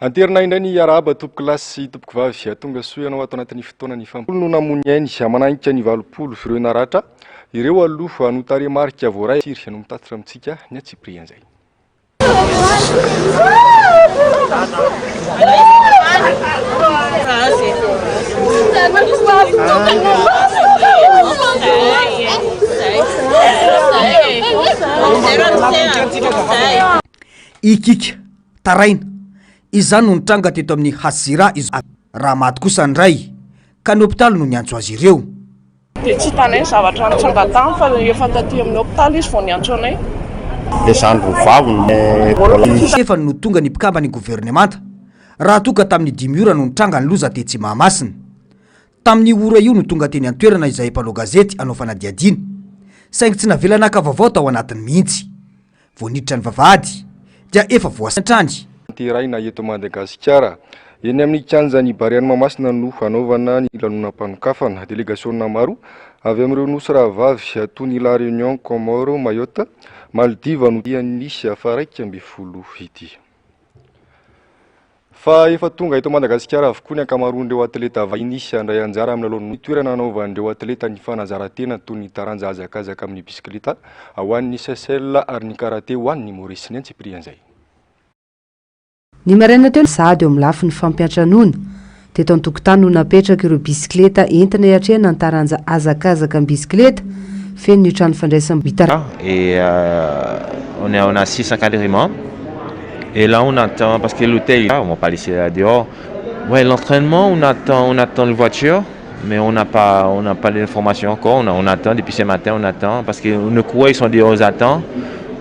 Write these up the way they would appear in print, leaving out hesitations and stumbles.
Anterina indray ny hiarahaba tompokolahy sy tompokovavy. Tonga soa ianao ato anatin'ny fotoana ny fampolo no namoy ny ainy mananika ny 80 ireo naratra ireo aloha no tarehimarika voaray firy no mitatitra amintsika ny antsipirian'izay. Ikika, taraina, izany no nitranga teto amin'ny HCRA izao raha maty kosa ny ray ka ny hopitaly no niantso azy ireo. Dia tsy hitanay ny zavatra nitranga tany fa efa taty amin'ny hopitaly izy vao niantso anay. Ilay zandriny vavy no mbola. Efa no tonga ny mpikamban'ny governemanta raha toa ka tamin'ny dimy ora no nitranga ny loza tetsy Mahamasina. Tamin'io ora io no tonga teny an-toerana izahay mpanao gazety hanao fanadihadiana, saingy tsy navela naka vaovao tao anatiny mihitsy. Vao niditra ny vavahady dia efa voasa hatrany. Tanterahina eto Madagasikara. Eny amin'ny kianjan'i Barea Mahamasina no hanaovana ny lanonam-panokafana. Delegasiona maro avy amin'ireo nosy rahavavy toy ny La Réunion, Comores, Mayotte, Maldives no dian'ny faha-11 ity. Fa efa tonga eto Madagasikara avokoa ny ankamaroan'ireo atleta vahiny handray anjara amin'ny lalaon'ny toerana hanaovan'ireo atleta ny fanazaran-tena toy ny taranja hazakazaka amin'ny bisikileta ho an'ny Seychelles ary ny karate ho an'ny Maurice. Ny antsipirian'izay. Ny maraina teo sahady eo amin'ny lafiny fampiantranoana. Teto an-tokotany no napetraka ireo bisikileta entina hiatrehana ny taranja hazakazaka am-bisikileta. Feno ny trano fandraisam-. Et on est on a six encadrements et là on attend parce que l'hôtel on va pas laisser là dehors ouais l'entraînement on attend on attend une voiture mais on n'a pas on n'a pas l'information encore on, on attend depuis ce matin on attend parce que nos coureurs ils sont dehors ils attendent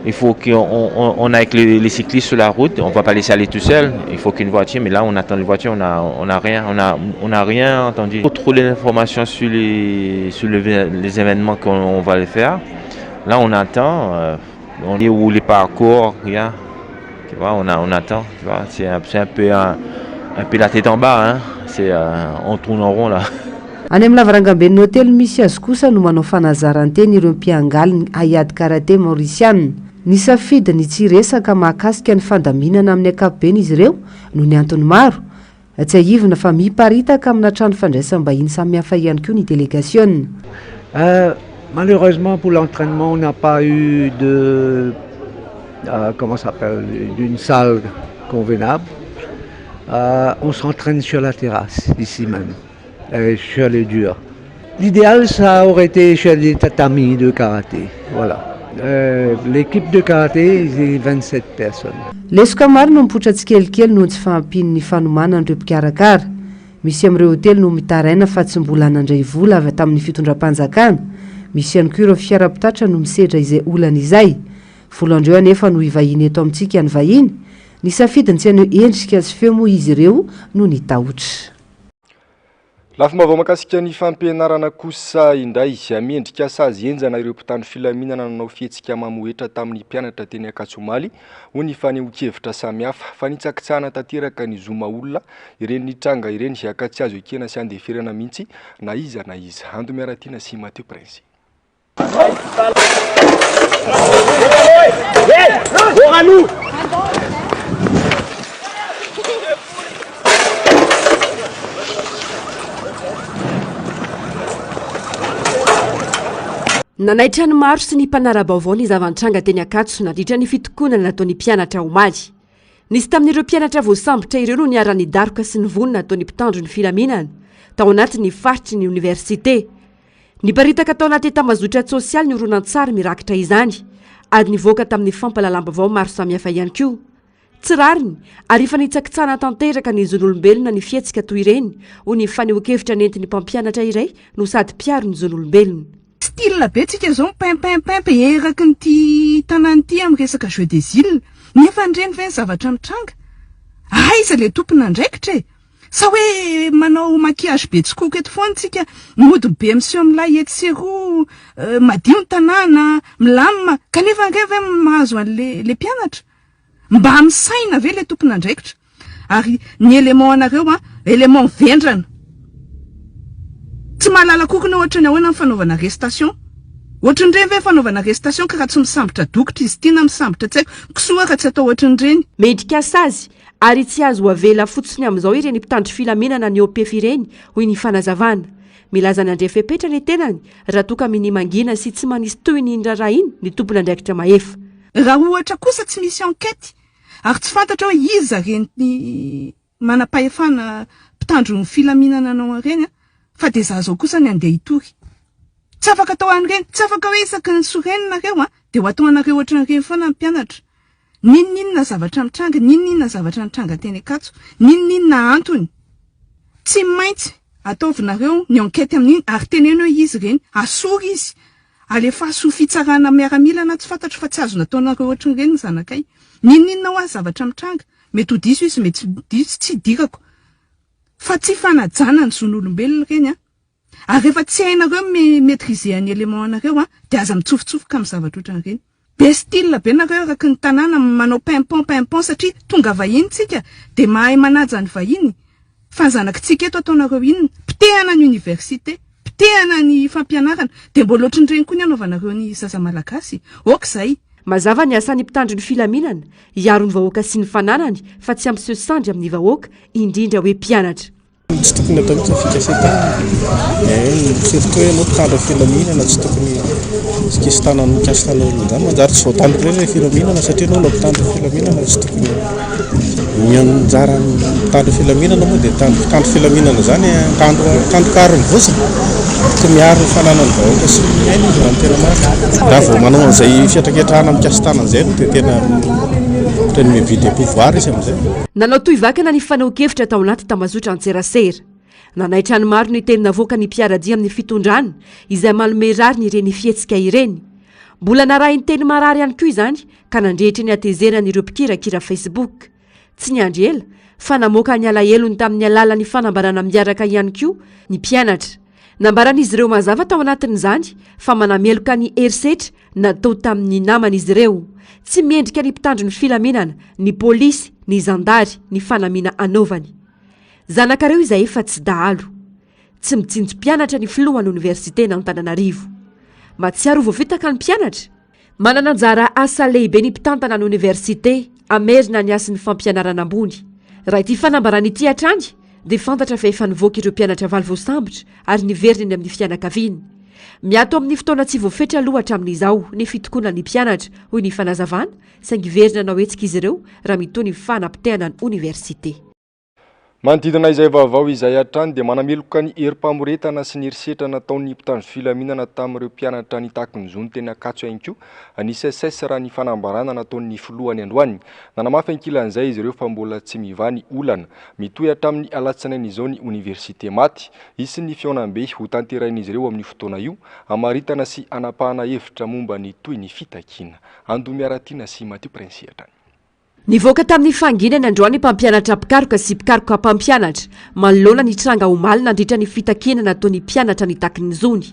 il faut qu'on on, on avec les, les cyclistes sur la route on va pas laisser aller tout seul il faut qu'une voiture mais là on attend une voiture on a on a rien on a on a rien entendu trop l'information sur les sur le, les événements qu'on va les faire là on attend euh, on est où les parcours rien tu vois on a on attend tu vois c'est un, c'est un peu un, un peu la tête en bas hein c'est euh, on tourne en rond là Any amin'ny lavarangamben'ny hotely misy azy kosa no manao fanazaran-tena ireo mpiangaly ny haiady karate maorisiana. Nisafidy ny tsy hiresaka mahakasika ny fandaminana amin'ny ankapobeny izy ireo noho ny antony maro. Tsiahivina fa miparitaka amina trano fandraisam-bahiny samihafa ihany koa ny delegasiona. Malheureusement pour l'entrainement on n'a pas eu de comment ça s'appelle d'une salle convenable. On s'entraîne sur la terrasse ici même sur les durs. L'idéal ça aurait été sur des tatamis de karaté voilà. L'équipe de karaté c'est 27 personnes. Lesoka maro no mipoitra tsikelikely noho ny tsy fahampian'ny fanomanan'ireo mpikarakara. Misy amin'ireo hotely no mitaraina fa tsy mbola nandray vola avy tamin'ny fitondram-panjakana. Misy ihany koa ireo fiara mpitatitra no misedra izay olana izay. Folo andro eo anefa no hivahiny eto amintsika ny vahiny. Nisafidy ny tsy haneho endrika sy feo moa izy ireo noho ny tahotra. Lafim-baovao mahakasika ny fampianarana kosa indray, miendrika sazy henjana ireo mpitandro filaminana nanao fihetsika mamohetra tamin'ny mpianatra teny Ankatso omaly, hoy ny fanehoan-kevitra samihafa. Fanitsakitsahana tanteraka ny zo maha olona ireny nitranga ireny ka tsy azo ekena sy andeferana mihitsy na iza na iza. Ando Miaratiana sy Mathieu Prince. Nanaitra ny maro sy ny mpanara-baovao ny zava-nitranga teny Ankatso nandritra ny fitokonana nataon'ny mpianatra omaly. Nisy tamin'ireo mpianatra voasambotra ireo no niharan'ny daroka sy ny vono nataon'ny mpitandro ny filaminana tao anatin'ny faritry ny oniversite. Niparitaka tao anaty tambazotra-tsosialy ny horonantsary mirakitra izany ary nivoaka tamin'ny fampahalalam-baovao maro samihafa ihany koa. Tsy rariny ary fanitsakitsahana tanteraka ny zon'olombelona ny fihetsika toy ireny, hoy ny fanehoan-kevitra nentin'ny mpampianatra iray no sady mpiaro ny zon'olombelona. Style be tsika zao mipimpimpimpy eraky ny ty tanàna ity amin'ny resaka jeux des îles nefa ireny ve ny zavatra mitranga? Aiza le tompon'andraikitra e? Sa hoe manao maquillage be tsikoko eto foana tsika, mody be miseho milay etsy sy eroa, madio ny tanàna, milamina, kanefa ange ve mahazo an'le le mpianatra? Mba misaina ve le tompon'andraikitra? Ary ny élément anareo an, élément vendrana. Tsy mahalala kokona ohatran'ny ahoana ny fanaovana arrestation. Ohatrin'ireny ve fanaovana arrestation ka raha tsy misambotra dokotra izy ity na misambotra tsy haiko kisoa raha tsy atao ohatrin'ireny. Mendrika sazy ary tsy azo avela fotsiny amin'izao ireny mpitandro filaminana ny OPF ireny, hoy ny fanazavana. Milaza ny handray fepetra ny tenany raha toa ka minia mangina sy tsy manisy tohiny iny raharaha iny ny tompon'andraikitra mahefa. Raha ohatra kosa tsy misy enquête ary tsy fantatra hoe iza ireny manam-pahefana mpitandro ny filaminana nanao an'ireny fa dia za zao kosa ny andeha hitory. Tsy afaka atao an'ireny, tsy afaka hoe isaky ny sorena nareo an, dia ho atao anareo ohatran'ireny foana ny mpianatra. N'inon'inona zavatra mitranga, n'inon'inona zavatra nitranga teny Ankatso, n'inon'inona antony, tsy maintsy ataovinareo ny enquête amin'iny ary teneno hoe izy ireny, asory izy, alefaso fitsarana miaramila na tsy fantatro fa tsy azo nataonareo ohatran'ireny ny zanakay. N'inon'inona hoa zavatra mitranga, mety ho diso izy, mety tsy diso, tsy idirako. Fa tsy fanajana ny zon'olombelona ireny an. Ary rehefa tsy hainareo mi maitriser ny élément anareo an, dia aza mitsofotsofoka amin'ny zavatra ohatran'ireny. Be style be nareo eraky ny tanàna manao pimpon pimpon satria tonga vahiny tsika dia mahay manaja ny vahiny fa ny zanakitsika eto ataonareo inona? Potehana ny université, potehana ny fampianarana dia mbola ohatran'ireny koa ny anaovanareo ny zaza malagasy. Ok izay. Mazava ny asan'ny mpitandro ny filaminana, hiaro ny vahoaka sy ny fananany fa tsy hampiseho sandry amin'ny vahoaka, indrindra hoe mpianatra. Tsy tokony atao mihitsy ny fikasian-tanana eh, surtout hoe ianao mpitandro ny filaminana tsy tokony hikasi-tanana mikasi-tanana olona izany, manjary tsy voatandro indray ilay filaminana satria ianao ilay mpitandro ny filaminana tsy tokony, ny anjaran'ny mpitandro ny filaminana moa dia mpitandro filaminana izany mitandro mitandro aro ny vozona, tokony miaro ny fananan'ny vahoaka sy ny ainy izy raha ny tena marina, raha vao manao an'izay fihetraketrahana mikasi-tanana izay aloha dia tena tena mi-abus de pouvoir izy amin'izay. Nanao tohivakana ny fanehoan-kevitra tao anaty tambazotran-tserasera. Nanaitra ny maro ny teny navoakan'ny mpiara-dia amin'ny fitondrana, izay manome rariny ireny fihetsika ireny. Mbola narahin'ny teny marary ihany koa izany ka nandrehitra ny hatezeran'ireo mpikirakira Facebook. Tsy niandry ela, fa namoaka ny alahelony tamin'ny alalan'ny fanambarana miaraka ihany koa ny mpianatra. Nambaran'izy ireo mazava tao anatin'izany fa manameloka ny herisetra natao tamin'ny namany izy ireo. Tsy mendrika ny mpitandro ny filaminana, ny polisy, ny zandary, ny fanamiana anaovany. Zanakareo izahay fa tsy dahalo. Tsy mitsinjo mpianatra ny filohan'ny oniversiten'Antananarivo. Mahatsiaro ho voafitaka ny mpianatra? Manana anjara asa lehibe ny mpitantana ny oniversite hamerina ny hasin'ny fampianarana ambony. Raha ity fanambarana ity hatrany dia fantatra fa efa nivoaka ireo mpianatra valo voasambotra ary niverina eny amin'ny fianakaviany. Miato amin'ny fotoana tsy voafetra aloha hatramin'izao ny fitokonan'ny mpianatra, hoy ny fanazavana, saingy hiverina hanao hetsika izy ireo raha mitohy ny fanapotehana ny oniversite. Manodidina izay vaovao izay hatrany dia manameloka ny herim-pamoretana sy ny herisetra nataon'ny mpitandro filaminana tamin'ireo mpianatra nitaky ny zony teny Ankatso ihany koa ny SECES raha ny fanambarana nataon'ny filohany androany. Nanamafy ankilan'izay izy ireo fa mbola tsy mivaha ny olana. Mitohy hatramin'ny alatsinainy izao ny oniversite maty. Hisy ny fihaonambe hotanterahin'izy ireo amin'io fotoana io, hamaritana sy hanapahana hevitra momba ny tohin'ny fitakiana. Andomiaratiana sy Matio Prince hatrany. Nivoaka tamin'ny fahanginany androany ny mpampianatra mpikaroka sy mpikaroka mpampianatra manoloana ny tranga omaly nandritra ny fitakiana nataon'ny mpianatra nitaky ny zony.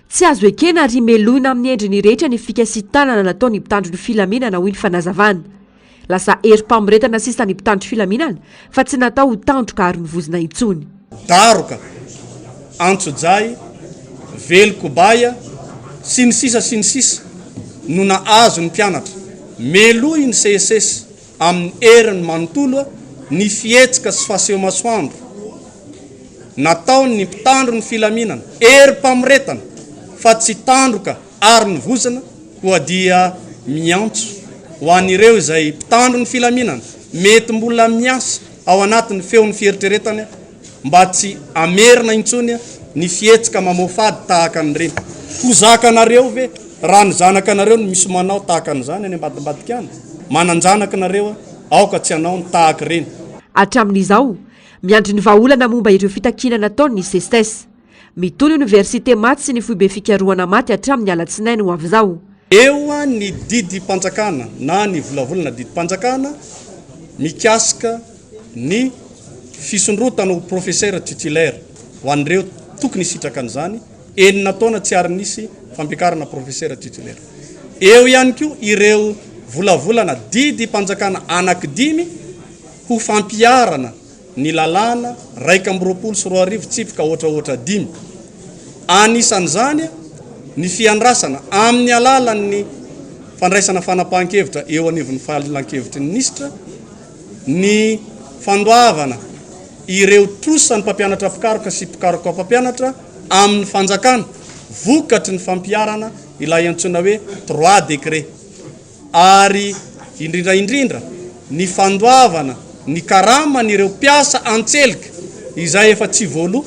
Tsy azo ekena ary melohina amin'ny endriny rehetra ny fikasitanana nataon'ny mpitandro ny filaminana hoy ny fanazavana. Lasa herim-pamoretana sisa ny mpitandro filaminana fa tsy natao ho tandroka aron'ny vozona intsony. Daroka, antsojay, vely kobay, sy ny sisa sy ny sisa no nahazo ny mpianatra. Melohy ny CSS amin'ny heriny manontolo ny fihetsika sy faseho-masoandro nataon'ny mpitandro ny filaminana, herim-pamoretana fa tsy tandroka ary ny vozona, koa dia miantso ho an'ireo izay mpitandro ny filaminana mety mbola miasa ao anatin'ny feon'ny fieritreretany mba tsy hamerina intsony ny fihetsika mamoafady tahaka an'ireny. Ho zakanareo ve raha ny zanakanareo no misy manao tahaka an'izany any ambadimbadika any? Manan-janaka nareo, aoka tsy hanao ny tahaka ireny. Hatramin'izao, miandry ny vahaolana momba ireo fitakiana nataony ny Seces. Mitohy ny oniversite maty sy ny foibe fikarohana maty hatramin'ny alatsinainy ho avy izao. Eo ny didim-panjakana na ny volavolana didim-panjakana mikasika ny fisondrotana ho professeur titulaire ho an'ireo tokony hisitraka an'izany, enina taona tsy ary nisy fampiakarana professeur titulaire. Eo ihany koa ireo volavolana didim-panjakana anankidimy ho fampiharana ny lalàna 2021 tsipika ohatraohatra dimy. Anisan'izany. ny fiandrasana amin'ny alalan'ny fandraisana fanapahan-kevitra eo anivon'ny Filankevitry ny Minisitra ny fandoavana ireo trosan'ny mpampianatra mpikaroka sy mpikaroka mpampianatra amin'ny fanjakana vokatry ny fampiharana ilay antsoina hoe droit décret ary indrindra indrindra ny fandoavana ny karaman'ireo mpiasa an-tselika izay efa tsy voaloa.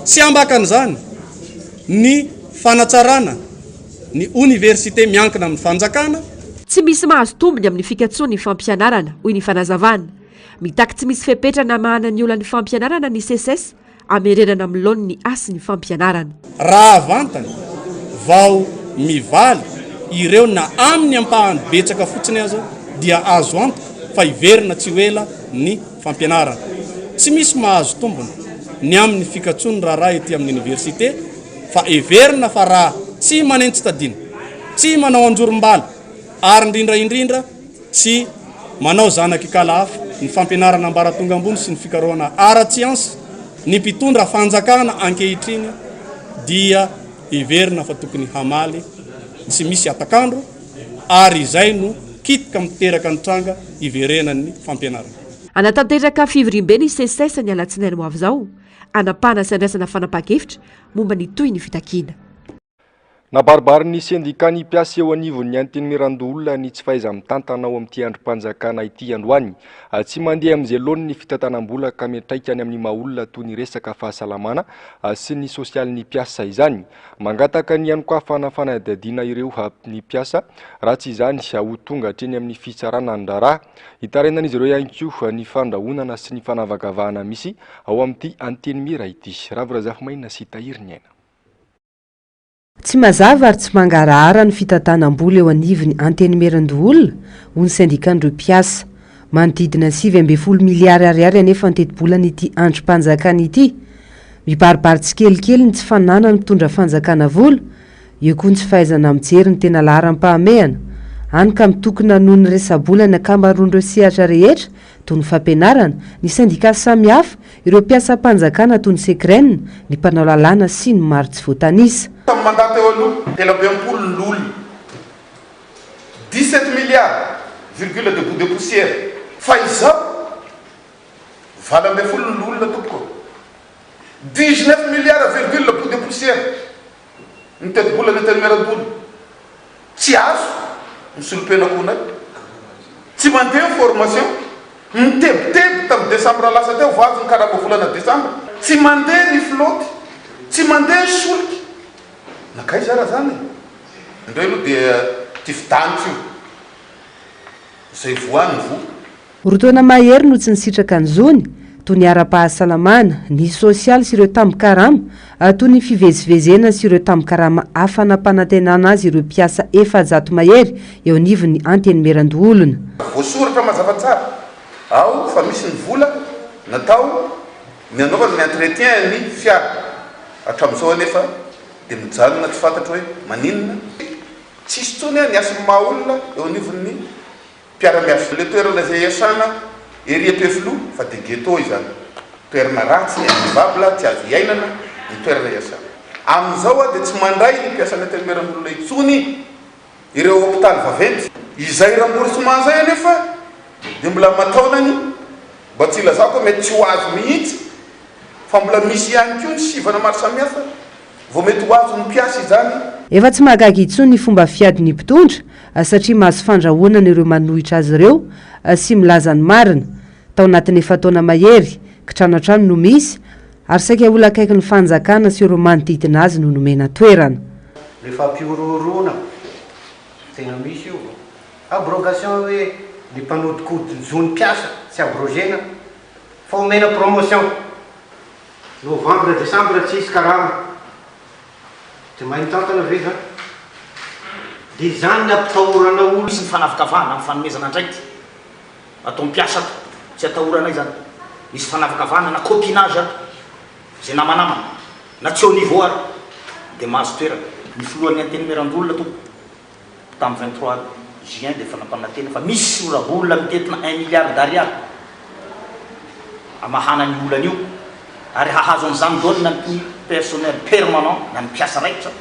Tsy ambakan'izany ny fanatsarana ny oniversite miankina amin'ny fanjakana. Tsy misy mahazo tombony amin'ny fikatsoan'ny fampianarana, hoy ny fanazavana. Mitaky tsy misy fepetra namahana ny olan'ny fampianarana ny Seces Hamerenana amin'ny laoniny hasy ny fampianarana. Raha vantany vao mivaly ireo na amin'ny ampahany betsaka fotsiny aza dia azo antoka fa hiverina tsy ho ela ny fampianarana. Tsy misy mahazo tombony ny amin'ny fikatsoan'ny raharaha ety amin'ny oniversite fa heverina fa raha tsy manentsi-tadina, tsy manao anjorom-bala ary indrindra indrindra Tsy manao zanak'ikala hafa ny fampianarana ambaratonga ambony sy ny fikarohana ara-tsiansa ny mpitondra fanjakana ankehitriny dia heverina fa tokony hamaly tsy misy hatak'andro ary izay no kitika miteraka ny tranga hiverenan'ny fampianarana. Hanatanteraka fivoriambe ny Seces ny alatsinainy ho avy izao, hanapahana sy handraisana fanapahan-kevitra momba ny tohin'ny fitakiana. Nabaribarin'ny sendikan'ny mpiasa eo anivon'ny Antenimierandoholona ny tsy fahaiza-mitantana ao amin'ity andrim-panjakana ity androany. Tsy mandeha amin'izay laoniny ny fitantanam-bola ka miantraika any amin'ny maha olona toy ny resaka fahasalamana sy ny sosialin'ny mpiasa izany. Mangataka ny hanokafana fanadihadiana ireo ny mpiasa raha tsy izany ho tonga hatreny amin'ny fitsarana ny raharaha. Itarainan'izy ireo ihany koa ny fandrahonana sy ny fanavakavahana misy ao amin'ity Antenimiera ity. Ravo Razafimaina sy Tahiry Ny Aina. Tsy mazava ary tsy mangarahara ny fitantanam-bola eo anivon'ny Antenimierandoholona, hoy ny sendikan'ireo mpiasa. Manodidina ny 19 miliara ariary anefa ny tetibolan'ity andrim-panjakana ity. Mibaribary tsikelikely ny tsy fananan'ny mpitondra fanjakana vola, eo koa ny tsy fahaizana mijery ny tena laharam-pahamehana. Hany ka mitokona noho ny resa-bola ny ankamaroan'ireo sehatra rehetra toy ny fampianarana, ny sendika samihafa, ireo mpiasam-panjakana toy ny Secren, ny mpanao lalàna sy ny maro tsy voatanisa. Tamin'ny mandat teo aloha, 63 ny loholona, 17 milliards virgule de bout de poussière, fa izao 18 ny loholona tompoko, 19 milliards virgule bout de poussière ny tetibolan'ny Antenimierandoholona. Tsy azo ny solompen'akohonay. Tsy mandeha ny formation. Nitebiteby tamin'ny desambra lasa teo vao azo ny karama volana desambra. Tsy mandeha ny flotte. Tsy mandeha ny solika. Nankaiza ara zany e? Indray aloha dia tifi-danitra io. Izay voa any ny voa. Roa taona mahery no tsy nisitraka ny zony, toy ny ara-pahasalamana, ny sosialy sy ireo tambin-karama, toy ny fivezivezena sy ireo tambin-karama hafa nampanantenana azy ireo mpiasa 400 mahery eo anivon'ny Antenimierandoholona. Voasoratra mazava tsara ao fa misy ny vola natao ny hanaovana ny entretien ny fiara. Hatramin'izao anefa dia mijanona tsy fantatro hoe maninona. Tsisy intsony ny hasin'ny maha olona eo anivon'ny Mpiara-miasa. Ilay toerana izay iasana ery Ampefiloha fa dia ghetto izany. Toerana ratsy, invivable, tsy azo iainana ny toerana iasana. Amin'izao aho dia tsy mandray ny mpiasan'ny Antenimierandoholona intsony ireo hopitaly vaventy. Izay remboursement izay anefa dia mbola aman-taonany, mba tsy hilazako hoe mety tsy ho azo mihitsy fa mbola misy ihany koa ny sivana maro samihafa Vao mety ho azon'ny mpiasa izany. Efa tsy mahagaga intsony ny fomba fiadin'ny mpitondra satria mahazo fandrahonana ireo manohitra azy ireo sy milaza ny marina. Tao anatin'ny efa-taona mahery, kitrano hatrany no misy ary saika olona akaiky ny fanjakana sy ireo manodidina azy no nomena toerana. Le fampihorohoroana tena misy io. Abrogation hoe ny mpanodinkodin zon'ny mpiasa tsy abrogena fa omena promotion. Novembre décembre tsisy karama de mahay mitantana ve zany? De izany ny ampitahorana olona. Misy ny fanavakavahana amin'ny fanomezana andraikitra atao mpiasa ato, tsy atahoranay izany. Misy fanavakavahana na copinage ato, izay namanamana na tsy au niveau ary dia mahazo toerana. Ny filohan'ny Antenimierandoholona tompoko, tamin'ny 23 juin dia efa nampanantena fa misy sora-bola mitentina un milliard d'ariary hamahana an'io olana io ary hahazo an'izany daholo na ny personnel permanent na ny mpiasa raikitra.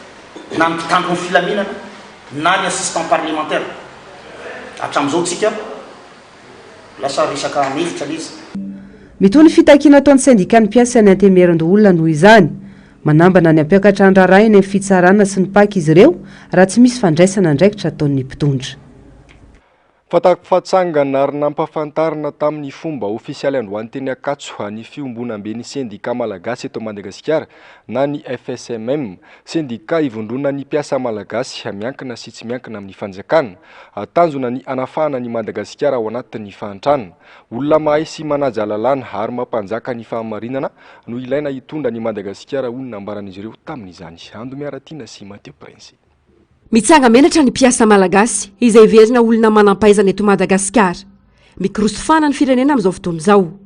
Na ny mpitandro ny filaminana na ny assistant parlementaire. Hatramin'izao tsika lasa resaka an'efitra le izy. Mitohy ny fitakiana ataon'ny sendikan'ny mpiasa ny Antenimierandoholona noho izany. Manambana ny hampiakatra ny raharaha eny amin'ny fitsarana sy ny Pac izy ireo raha tsy misy fandraisana andraikitra ataon'ny mpitondra. Fatafatsangana ary nampahafantarina tamin'ny fomba ofisialy androany teny Ankatso ny Fiombonamben'ny Sendika Malagasy eto Madagasikara na ny FSMM, sendika ivondronan'ny mpiasa malagasy miankina sy tsy miankina amin'ny fanjakana. Tanjona ny hanafahana an'i Madagasikara ao anatin'ny fahantrana. Olona mahay sy manaja lalàna ary mampanjaka ny fahamarinana no ilaina hitondra an'i Madagasikara hoy ny nambaran'izy ireo tamin'izany. Ando Miaratiana sy Mathieu Prince. Mitsanga-menatra ny mpiasa malagasy izay heverina ho olona manam-pahaizana eto Madagasikara. Mikorosofana ny firenena amin'izao fotoana izao.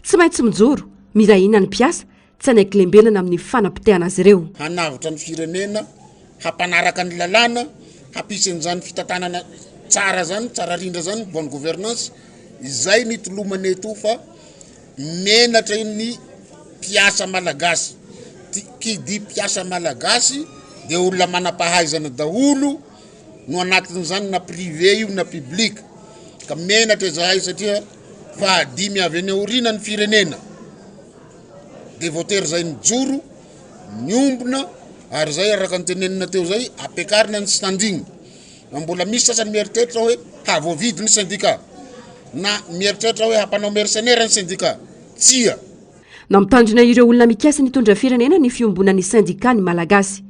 Tsy maintsy mijoro, miray hina ny mpiasa, tsy hanaiky lembenana amin'ny fanapotehana azy ireo. Hanavotra ny firenena, hampanaraka ny lalàna, hampisy an'izany fitantanana tsara izany, tsara rindra izany, bonne gouvernance, izay ny tolomana eto fa Menatra ny mpiasa malagasy. Qui dit mpiasa malagasy dia olona manam-pahaizana daholo no anatin'izany na privé io na public. Ka menatra izahay satria fahadimy avy any aoriana ny firenena. Dia voatery izay mijoro, miombona ary izay araka ny tenenina teo izay ampiakarina ny standing. Na mbola misy sasany mieritreritra hoe hahavoavidy ny sendika, na mieritreritra hoe hampanao mercenaire ny sendika. Tsia! Nampitandrina ireo olona mikasa ny hitondra firenena ny fiombonan'ny sendika ny Malagasy.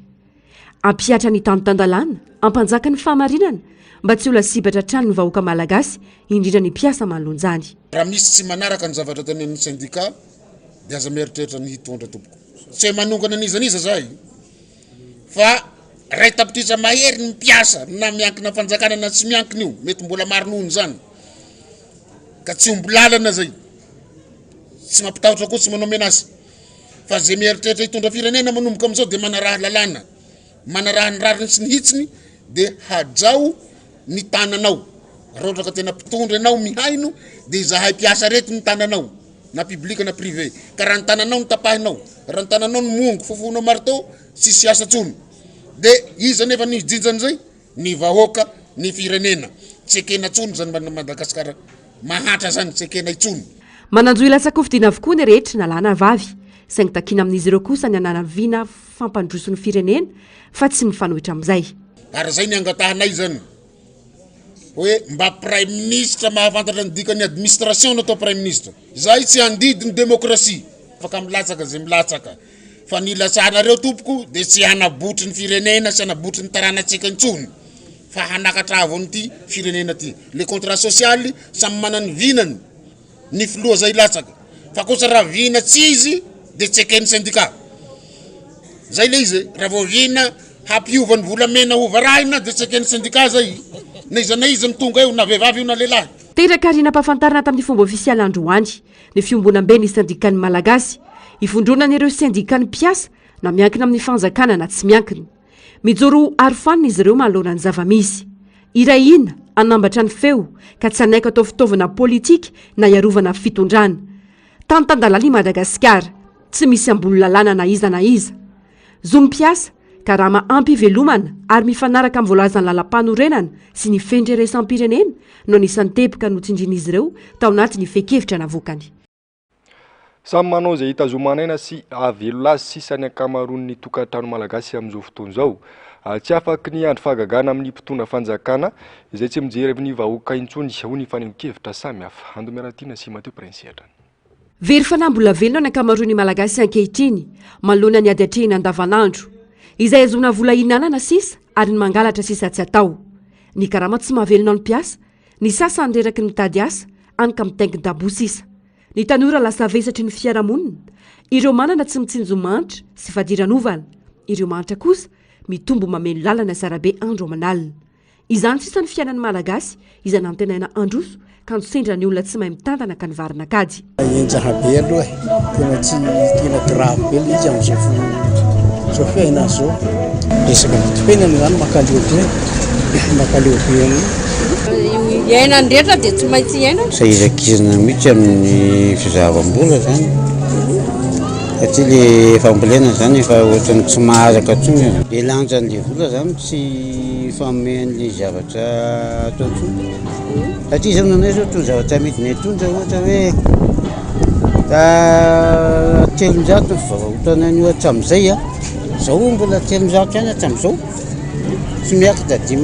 Hampihatra ny tany tan-dalàna, hampanjaka ny fahamarinana, mba tsy ho lasibatra hatrany ny vahoaka Malagasy, indrindra ny mpiasa manoloanjany. Raha misy tsy manaraka ny zavatra tenenin'ny sendika dia aza mieritreritra ny hitondra tompoko. Tsy hoe manongana an'iza n'iza zahay fa Iray tapitrisa mahery ny mpiasa na miankina fanjakana na tsy miankina io, mety mbola maro noho izany. Ka tsy omby lalana zay. Tsy mampitahotra koa tsy manao menace. Fa zay mieritreritra hitondra firenena manomboka amin'izao dia manaraha lalàna, manaraha ny rariny sy ny hitsiny dia hajao ny tananao. Raha ohatra ka tena mpitondra ianao mihaino dia izahay mpiasa reto ny tananao na public na privé. Ka raha ny tananao no tapahinao, raha ny tananao no mongo fofohinao marteau, tsisy asa tsony de iza nefa ny hijinja an'izay? Ny vahoaka, ny firenena, tsy ekena tsony zany Madagascar mahantra zany tsy ekena itsony. Manan-jo hilatsa-kofidina avokoa ny rehetra na lahy na vavy, saingy takiana amin'izy ireo kosa ny hanana vina fampandroso ny firenena fa tsy mifanohitra amin'izay. Ary zay ny angatahanay zany hoe mba praiminisitra mahafantatra ny dikan'ny administration no atao praiminisitra. Zahay tsy handidy ny demokrasia. Afaka milatsaka zay milatsaka. Fa ny ilatsahanareo tompoko dia tsy hanabotry ny firenena sy hanabotry ny taranantsika intsony fa hanakatra avo an'ity firenena ty. Le contrat social samy manana ny vinany ny filoha zay hilatsaka fa kosa raha vina tsy izy dia tsy eken'ny syndicat. Zay le izy e, raha vao vina hampiova ny volamena ho varahina dia tsy eken'ny syndicat zay na iza na iza no tonga eo na vehivavy io na lehilahy. Teraka ary nampahafantarina tamin'ny fomba ofisialy androany ny Fiombonamben'ny Sendikan'ny Malagasy, ivondronan'ireo sendikan'ny mpiasa na miankina amin'ny fanjakana na tsy miankina. Mijoro ho arofanina izy ireo manoloana ny zava-misy. Hiray hina, hanambatra ny feo, ka tsy hanaiky atao fitaovana politika na hiarovana fitondrana. Tany tan-dalàna i Madagasikara, tsy misy ambony lalàna na iza na iza. Zon'ny mpiasa, karama ampy hivelomana ary mifanaraka amin'ny voalazan'ny lalàmpanorenana sy ny fenitra iraisam-pirenena no anisan'ny teboka notsindrian'izy ireo tao anatin'ny fehin-kevitra navoakany. Samy manao izay hitazomana aina sy hahavelona azy sisa ny ankamaroan'ny tokantrano malagasy amin'izao fotoana izao. Tsy afaky ny andro fahagagana amin'ny mpitondra fanjakana izay tsy mijery ny vahoaka intsony, hoy ny fanehoan-kevitra samihafa. Ando Miaratiana sy Mathieu Prince hatrany. Very fanahy mbola velona ny ankamaroan'ny Malagasy ankehitriny manoloana ny ady atrehina andavanandro. Izay ahazoana vola hihinanana sisa ary ny mangalatra sisa tsy atao. Ny karama tsy mahavelona ny mpiasa, ny sasany reraky ny mitady asa, any ka mitaingin-daboa sisa. Ny tanora lasa vesatry ny fiarahamonina, ireo manana tsy mitsinjo mahantra sy fadiranovana, ireo mahantra kosa mitombo mameno lalana sy arabe andro aman'alina. Izany sisa ny fiainan'ny Malagasy izay nantenaina handroso kanjo sendra ny olona tsy mahay mitantana ka nivarina kajy. Henjana be aloha e, tena tsy tena grave be le izy amin'izao izao fiainana izao. Resaka vidim-piainana izany mankaleo be, mankaleo be an'io. Iainan'ny rehetra dia tsy maintsy iainana. Sahirankirana mihitsy amin'ny fizahavam-bola izany. Satria le fambolena zany efa ohatran'ny tsy maharaka intsony e. Le lanjan'le vola zany tsy mifanome an'le zavatra atao intsony. Satria zao nanay zao itony zavatra amidinay itony zao ohatra hoe 300 ny fivarotana an'io hatramin'izay an, zao mbola 300 ihany hatramin'izao. Tsy miakatra 500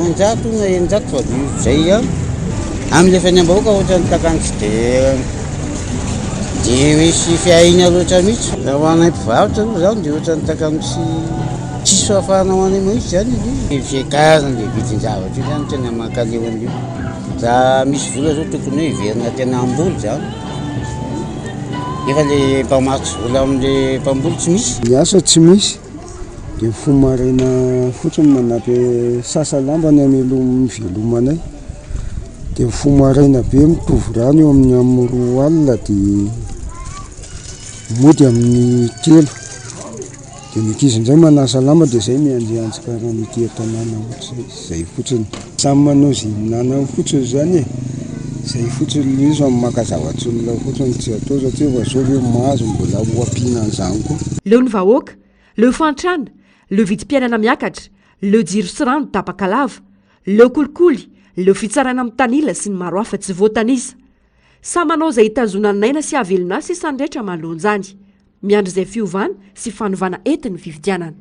na 600 fa dia izay ihany. Amin'ilay fiainam-bahoaka ohatran'ny takany tsy dia dia misy fiahiana loatra mihitsy. Raha ho anay mpivarotra aloha izany dia ohatran'ny takany tsy tsisy fahafahana ho anay mihitsy izany ilay izy. Io fiakaran'ilay vidin-javatra io izany tena mankaleo an'io. Raha misy vola izao tokony hoe hiverina tena hamboly izany. Nefa ilay mpamatsy vola amin'ilay mpamboly tsy misy. Ny asa tsy misy. Dia mifoha maraina fotsiny manampy sasa lamba ny hamelom hivelomanay. Dia mifoha maraina be mitovy rano eo amin'ny amin'ny roa alina dia mody amin'ny telo. Dia ny ankizy indray manasa lamba dia izay mianjianjy karaha ny ety an-tanàna ohatr'izay, izay fotsiny. Samy manao izay ihinanany fotsiny izany e, izay fotsiny ilay izy fa maka zava-tsolona fotsiny tsy atao satria efa izao ve mahazo mbola ho ampiana an'izany koa. Leo ny vahoaka, leo fahantrana, leo vidim-piainana miakatra, leo jiro sy rano tapaka lava, leo kolikoly, leo fitsarana mitanila sy ny maro hafa tsy voatanisa. Samy manao izay hitazonan'aina sy hahavelona azy sisa ny rehetra manoloana izany. Miandry izay fiovana sy fanovana entin'ny fifidianana.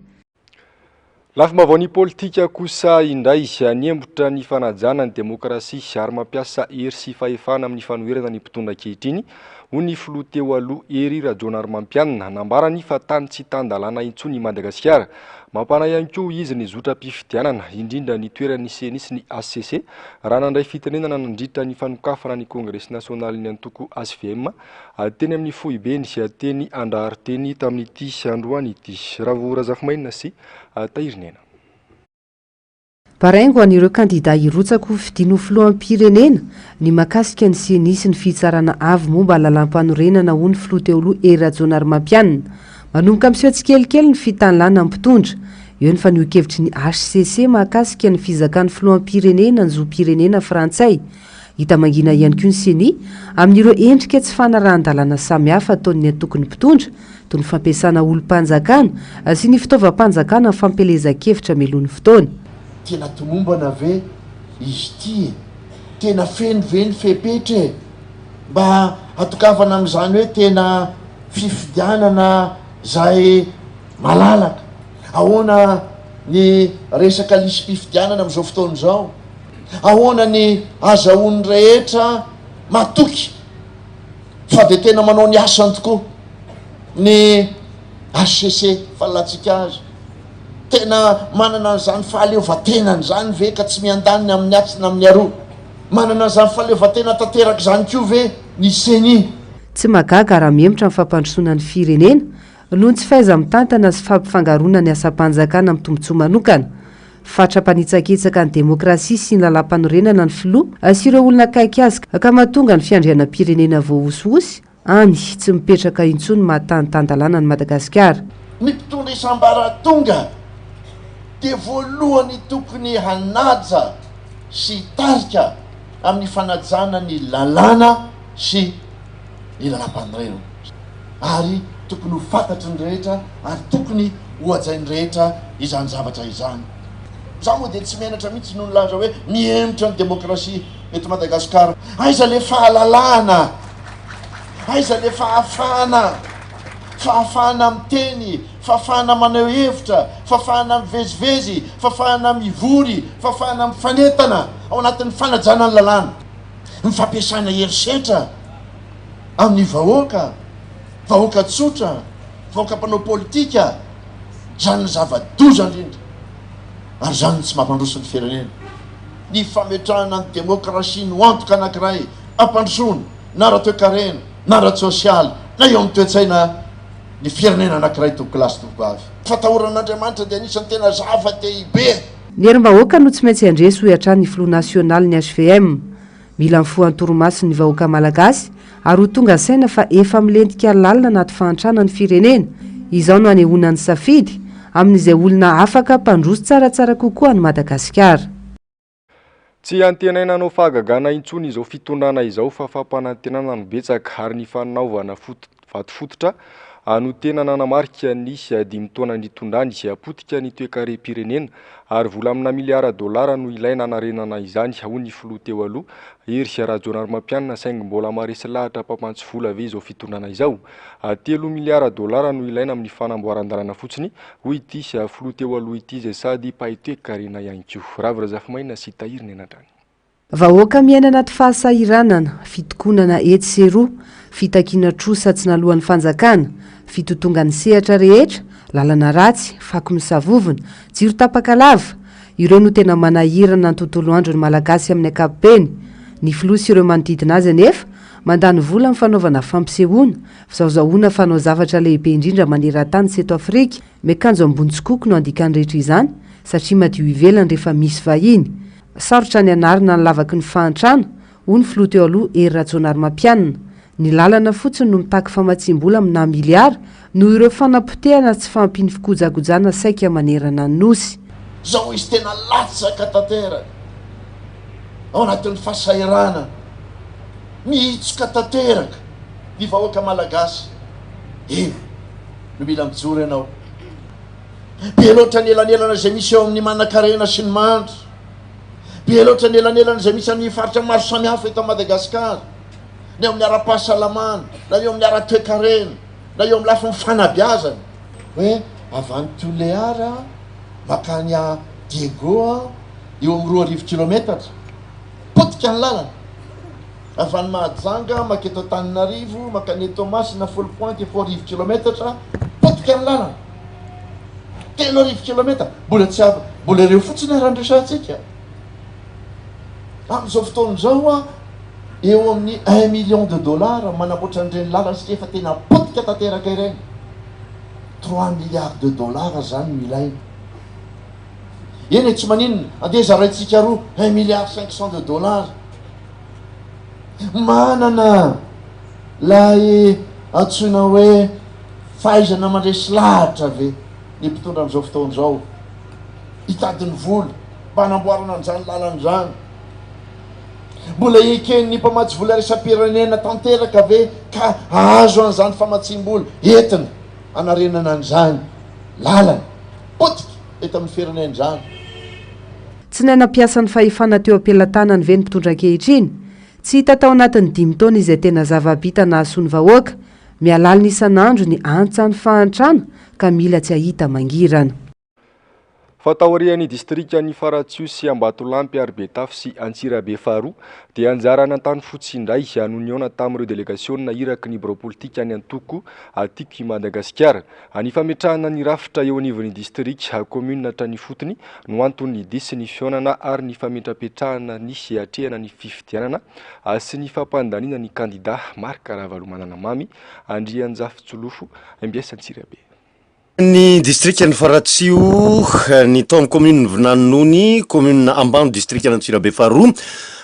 Lafim-baovaon'ny politika kosa indray, niembotra ny fanajana ny demokrasia ary mampiasa hery sy fahefana amin'ny fanoherana ny mpitondra ankehitriny, hoy ny filoha teo aloha Hery Rajaonarimampianina. Nambarany fa tany tsy tan-dalàna intsony i Madagasikara. Mampanahy ihany koa hoy izy ny zotram-pifidianana, indrindra ny toeran'ny Ceni sy ny hcc, raha nandray fitenenana nandritra ny fanokafana ny kongresy nasionalin'ny antoko hvm teny amin'ny foibeny teny Andraharo teny tamin'ity androany ity. Ravo Razafimainina sy Tahirinena. Baraingo an'ireo kandida hirotsaka ho fidiana ho filoham-pirenena ny mahakasika ny Ceni sy ny Fitsarana avo momba ny lalàmpanorenana hoy ny filoha teo aloha Hery Rajaonarimampianina. Manomboka miseho tsikelikely ny fitanilana ny mpitondra. Eo ny fanehoan-kevitry ny hcc mahakasika ny fizakan'ny filoham-pirenena ny zom-pirenena frantsay. Hita mangina ihany koa ny Ceni amin'ireo endrika tsy fanarahan-dalàna samihafa ataon'ny antokon'ny mpitondra, toy ny fampiasana olom-panjakana sy ny fitaovam-panjakana amin'ny fampielezan-kevitra mialoha ny fotoana. Tena tomombana ve izy ity e? Tena feno ve ny fepetra e? Mba hatongavana amin'izany hoe tena fifidianana izay malalaka. Ahoana ny resaka lisi-pifidianana amin'izao fotoana izao? Ahoana ny azahoan'ny rehetra matoky fa dia tena manao ny asany tokoa ny hcc fahalalantsika azy? Tena manana an'izany fahaleovantenany izany ve ka tsy miandany amin'ny atsy na amin'ny aroa? Manana an'izany fahaleovantena tanteraka izany koa ve ny ceni? Tsy mahagaga raha mihemotra ny fampandrosoana ny firenena noho ny tsy fahaiza-mitantana sy fampifangaroana ny asam-panjakana amin'ny tombontsoa manokana. Fatra mpanitsakitsaka ny demokrasia sy ny lalàmpanorenana ny filoha sy ireo olona akaiky azy ka mahatonga ny fiandrianam-pirenena voahosihosy any tsy mipetraka intsony maha tany tan-dalàna an'i Madagasikara. Ny mpitondra isam-baratonga dia voalohany tokony hanaja sy hitarika amin'ny fanajana ny lalàna sy ny lalàmpanorenana ary tokony ho fantatry ny rehetra ary tokony ho hajain'ny rehetra izany zavatra izany. Izaho moa dia tsy menatra mihitsy no nilaza hoe mihemotra ny demokrasia eto Madagasikara. Aiza le fahalalahana? Aiza le fahafahana? Fahafahana miteny, fahafahana maneho hevitra, fahafahana mivezivezy, fahafahana mivory, fahafahana mifanentana ao anatin'ny fanajana ny lalàna. Ny fampiasana herisetra amin'ny vahoaka, vahoaka tsotra, vahoaka mpanao politika, izany no zava-doza indrindra ary izany no tsy mampandroso ny firenena. Ny fametrahana ny demokrasia no antoka anankiray hampandrosoana na ara-toekarena na ara-tsosialy na eo amin'ny toe-tsaina ny firenena anankiray tompokolahy sy tompokovavy. Ny fatahorana an'Andriamanitra dia anisan'ny tena zava-dehibe. Ny herim-bahoaka no tsy maintsy handresy hoy hatrany ny filoha nasionalin'ny hvm. Mila mifoha an-torimaso ny vahoaka malagasy ary ho tonga saina fa efa milentika lalina anaty fahantrana ny firenena. Izao no hanehoana ny safidy amin'izay olona afaka mpandroso tsaratsara kokoa an'i Madagasikara. Tsy antenaina hanao fahagagana intsony izao fitondrana izao fa fampanantenana no betsaka ary ny fanaovana foto. Vatofototra no tena nanamarika ny dimy taona nitondrany. Potika ny toekarem-pirenena ary vola amina miliara dolara no ilaina hanarenana izany, hoy ny filoha teo aloha, Hery Rajaonarimampianina, saingy mbola maharesy lahatra mpampantsy vola ve izao fitondrana izao? Telo miliara dolara no ilaina amin'ny fanamboaran-dalana fotsiny, hoy ity filoha teo aloha ity izay sady mpahay toekarena ihany koa. Ravo Razafimaina sy Tahiry Nenandrany. Vahoaka miaina anaty fahasahiranana, fitokonana etsy sy eroa, fitakiana trosa tsy naloan'ny fanjakana, fitotongan'ny sehatra rehetra, lalana ratsy, fako misavovona, jiro tapaka lava, ireo no tena manahirana ny tontolo andron'ny Malagasy amin'ny ankapobeny. Ny filoha sy ireo manodidina azy anefa, mandany vola amin'ny fanaovana fampisehoana, fizahozahoana fanao zavatra lehibe indrindra maneran-tany sy eto Afrika, miakanjo ambony tsikoko no andikany rehetra izany satria madio ivelany rehefa misy vahiny. Sarotra ny hanarina ny lavaky ny fahantrana, hoy ny filoha teo aloha Hery Rajaonarimampianina. Ny lalana fotsiny no mitaky famatsiam-bola aminà miliara noho ireo fanapotehana sy tsy fahampian'ny fikojakojana saika manerana ny Nosy. Zao izy tena latsaka tanteraka ao anatin'ny fahasahiranana, mihitsoka tanteraka ny vahoaka Malagasy. Eo no mila mijoro ianao. Be loatra ny elanelana izay misy eo amin'ny manankarena sy ny mahantra. Be loatra ny elanelana izay misy amin'ny faritra maro samihafa eto Madagasikara, na eo amin'ny ara-pahasalamana, na eo amin'ny ara-toekarena, na eo amin'ny lafiny fanabeazana. Hoe avy any Tulear mankany Diego eo amin'ny 2000 kilometatra, potika ny lalana. Avy any Mahajanga manketo Antananarivo, mankany Toamasina, Foulpointe, efa arivo kilometatra, potika ny lalana. 3000 kilometatra, mbola tsy avy, mbola ireo fotsiny ary andresantsika. Amin'izao fotoana izao a, eo amin'ny un million de dollars manamboatra an'ireny lalana satria efa tena potika tanteraka ireny. 3 milliards de dollars zany no ilaina. Eny e, tsy maninona, andeha zaraintsika roa, 1 milliard 500 de dollars. Manana lay antsoina hoe fahaizana mandresy lahatra ve ny mpitondra amin'izao fotoana izao hitady ny vola mba hanamboarana an'izany lalana izany? Mbola eken'ny mpamatsy vola iraisam-pirenena tanteraka ve ka hahazo an'izany famatsiam-bola entina hanarenana an'izany lalana potika eto amin'ny firenena izany? Tsy nahay nampiasa ny fahefana teo am-pelatanany ve ny mpitondra ankehitriny? Tsy hita tao anatin'ny dimy taona izay tena zava-bita nahasoa ny vahoaka. Mihalalina isan'andro ny antsan'ny fahantrana ka mila tsy hahita mangirana. Fa taorian'ny distrikan'i Faratsiho sy Ambatolampy ary Betafo sy Antsirabe faharoa dia anjaran'Antanifotsy indray no nihaona tamin'ireo delegasiona iraky ny birao politikan'ny antoko Tiako i Madagasikara. Ny fametrahana ny rafitra eo anivon'ny distrika, commune hatrany ifotony no anton'ny dia sy ny fihaonana ary ny fametrapetrahana ny hiatrehana ny fifidianana sy ny fampandaniana ny kandida Marc Ravalomanana Mamy Andrianjafitsolofo, mbs Antsirabe. Ny distrikan'i Faratsiho, ny tao amin'ny kaominin'i Vinaninony, kaominina Ambano, distrikan'Antsirabe faharoa,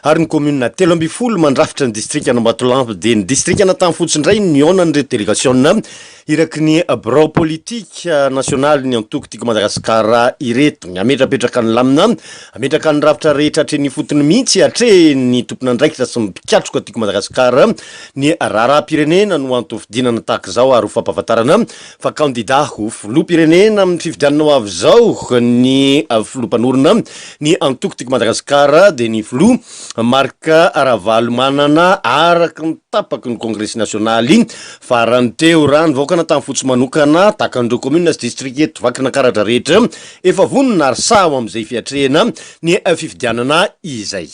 ary ny kaominina 13 mandrafitra ny distrikan'Ambatolampy, dia ny distrikan'Antanifotsy indray no nihaonan'ireto delegasiona iraky ny birao politika nasionalin'ny antoko Tiako Madagasikara ireto. Ny hametrapetraka ny lamina, hametraka ny rafitra rehetra hatreny ifotony mihitsy hatrehin'ny tompon'andraikitra sy ny mpikatroka Tiako Madagasikara ny raharaham-pirenena no antom-fidinana tahaka izao ary ho fampahafantarana fa kandida ho filoham-pirenena amin'ny fifidianana ho avy izao ny filoha mpanorina ny antoko Tiako Madagasikara dia ny filoha Marc Ravalomanana araka ny tapaky ny kongresy nasionaly farany teo. Raha ny vahoaka Antanfotsy manokana, tahaka an'ireo kaominina sy distrika eto Vakinankaratra rehetra, efa vonona ary sahy ho amin'izay fiatrehana ny fifidianana izay.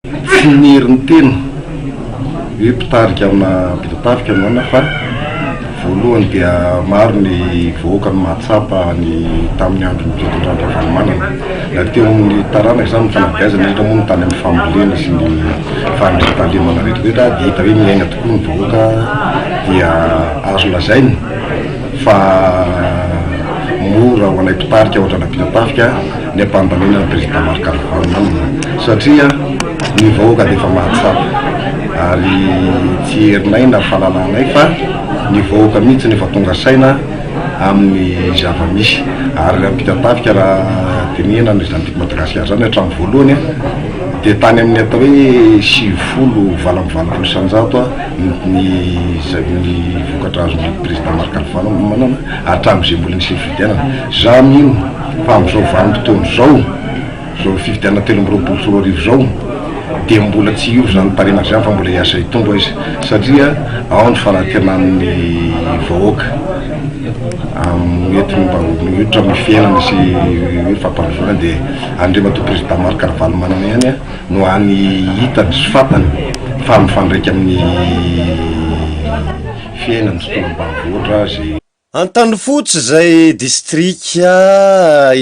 Tsy ny herin'ny tena hoe mpitarika amina mpitatafika no anona fa voalohany dia maro ny vahoaka no mahatsapa ny tamin'ny andron'ny fitondran-dRavalomanana na teo amin'ny taranaka izany ny fanabeazana indrindra moa ny tany amin'ny fambolena sy ny fandriampahalemana rehetra rehetra dia hita hoe miaina tokoa ny vahoaka dia azo lazaina fa mora ho anay mpitarika ao Andranapitatafika ny hampandaniana ny Président Marc Ravalomanana satria ny vahoaka dia efa mahatsapa ary tsy herinay na fahalalanay fa ny vahoaka mihitsy no efa tonga saina amin'ny zava-misy ary Ampitatafika raha dinihina ny izany tiako Madagasikara izany hatramin'ny voalohany. Dia tany amin'ny atao hoe 90, 88% ny ny vokatra azon'ny président Marc Ravalomanana hatramin'izay mbola nisian'ny fifidianana. Za mino fa amin'izao vanim-potoana izao, izao fifidianana 2023 izao dia mbola tsy hiova izany parrainage izany fa mbola hiasa hitombo izy satria ao ny fanantenan'ny vahoaka amin'ny mba ho amin'ny fiainana sy hoe fampandrosoana dia Andriamatoa Président Marc Ravalomanana ihany no hany hitany sy fantany fa mifandraika amin'ny fiainana sy tontolo ambanivohitra izay Antanifotsy izay distrika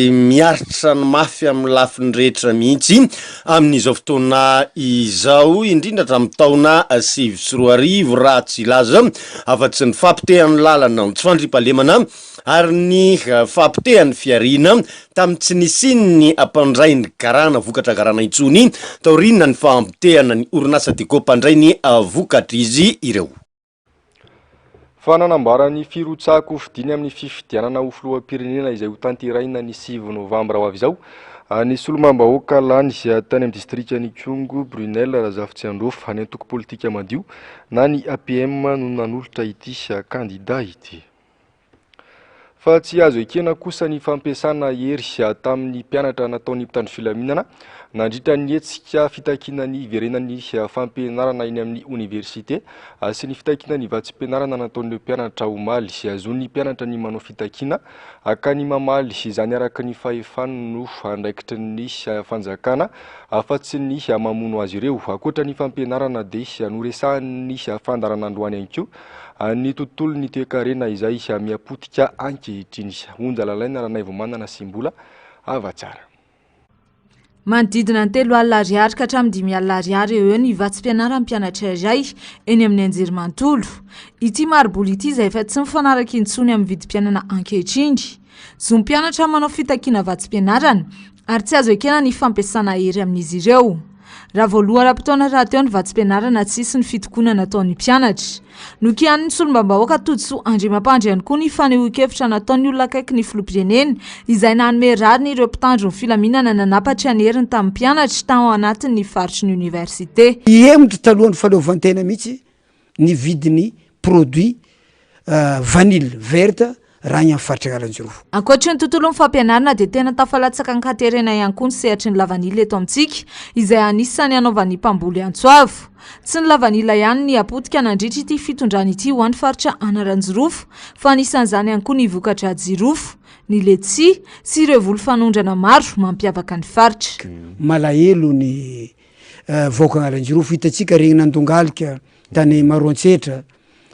miaritra ny mafy amin'ny lafiny rehetra mihitsy amin'izao fotoana izao, indrindra hatramin'ny taona 2009 raha tsy hilaza afa-tsy ny fahapotehan'ny lalana, ny tsy fandriampahalemana ary ny fahapotehan'ny fihariana tamin'ny tsy nisian'ny mpandray ny garana vokatra garana intsony taorian'ny fahamotehana ny orinasa Diego mpandray ny vokatr'izy ireo. Fa nanambara ny firotsahan-kofidiny amin'ny fifidianana ho filoham-pirenena izay hotanterahina ny 9 novambra ho avy izao ny solombavambahoaka lany tany amin'ny distrikan'Ikongo, Brunelle Razafitsiandraofa. Ny antoko politika madio na ny APM no nanolotra ity kandida ity. Fa tsy azo ekena kosa ny fampiasana hery tamin'ny mpianatra nataon'ny mpitandro filaminana nandritra ny hetsika fitakiana ny hiverenan'ny fampianarana eny amin'ny oniversite sy ny fitakiana ny vatsim-pianarana nataon'ireo mpianatra omaly. Zon'ny mpianatra ny manao fitakiana ka ny mamaly izany araka ny fahefany no andraikitry ny fanjakana fa tsy ny mamono azy ireo. Ankoatra ny fampianarana dia noresahan'ny fandaharana androany ihany koa Ny tontolon'ny toekarena izay miha-potika ankehitriny. Onja Lalaina Ranaivomanana sy Mbola Havatsara. Manodidina ny 30 ariary ka hatramin'ny 50 ariary eo eo ny vatsim-pianaran'ny mpianatra iray eny amin'ny anjerimanontolo. Ity mari-bola ity izay efa tsy mifanaraka intsony amin'ny vidim-piainana ankehitriny. Zon'ny mpianatra manao fitakiana vatsim-pianarana ary tsy azo ekena ny fampiasana hery amin'izy ireo. Raha voaloa ara-potoana rahateo ny vatsim-pianarana tsy hisy ny fitokonana ataon'ny mpianatra. Nokianin'ny solombavambahoaka Todisoa Andriamampandry ihany koa ny fanehoan-kevitra nataon'ny olona akaiky ny filoham-pirenena izay nanome rariny ireo mpitandro ny filaminana nanapatra ny heriny tamin'ny mpianatra tao anatin'ny faritry ny oniversite. Hihemotra talohan'ny fahaleovantena mihitsy ny vidin'ny produit vanille verte raha any amin'ny faritra Analanjirofo. Ankoatry ny tontolon'ny fampianarana dia tena tafalatsaka an-katerena ihany koa ny sehatry ny lavanila eto amintsika izay anisan'ny hanaovan'ny mpamboly antso avo. Tsy ny lavanila ihany ny hapotika nandritra ity fitondrana ity ho an'ny faritra Analanjirofo fa anisan'izany ihany koa ny vokatra jirofo, ny letsia sy ireo voly fanondrana maro mampiavaka ny faritra. Malahelo ny vahoaka Analanjirofo, hitantsika regny nandongalika tany Maroantsetra,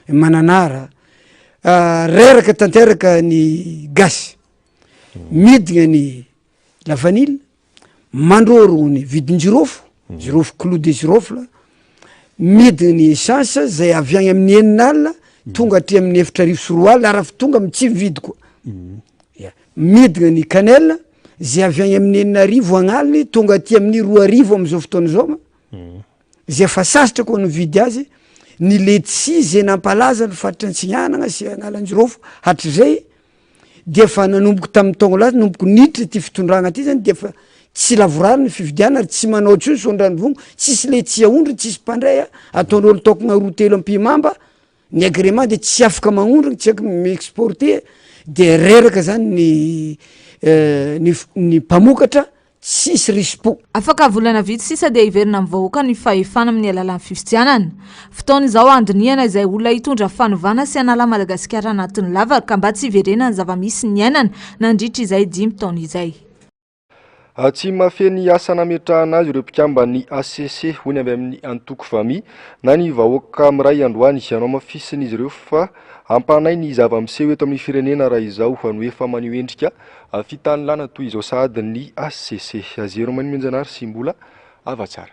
Mananara, reraka tanteraka ny gasy, midina ny lavanila, mandroro ny vidin-jirofo, jirofo clou de girofle, midina ny essence zay avy agny amin'ny 60 tonga aty amin'ny 2200 ary avy tonga amin'ny tsy mividy koa. Ya, midina ny cannelle zay avy agny amin'ny 6000 agn'aliny tonga aty amin'ny 2000 am'izao fotoana izao ma. Izay efa sasatra koa nividy azy, ny letchis izay nampalaza ny faritra Antsignanana sy Analanjirofo hatrizay dia efa nanomboka tamin'ny taogno lasa, nanomboka niditra ity fitondragna ty zany dia efa tsy lavorary ny fividianana ary tsy manao intsony Soandranivongo, tsisy letchis aondriny, tsisy mpandray a, ataon'olo tokagna roa telo ampihimamba ny agrément dia tsy afaka magnondrona, tsy afaka mi-exporter de reraka zany ny ny ny mpamokatra tsisy risi-po. Afaka volana vitsy sisa dia hiverina amin'ny vahoaka ny fahefana amin'ny alalan'ny fifidianana. Fotoana izao handinihana izay olona hitondra fanovana sy hanala Madagasikara anatin'ny lavaka mba tsy hiverenan'ny zava-misy niainana nandritra izay dimy taona izay. Tsy mahafehy ny asa nametrahana azy ireo mpikamban'ny hcc, hoy ny avy amin'ny antoko Vami na ny vahoaka miray androany. Nohamafisin'izy ireo fa hampanahy ny zava-miseho eto amin'ny firenena raha izao no efa maneho endrika fitanilana toy izao sahady ny hcc. Zero Manimenjanahary sy Mbola Havatsara.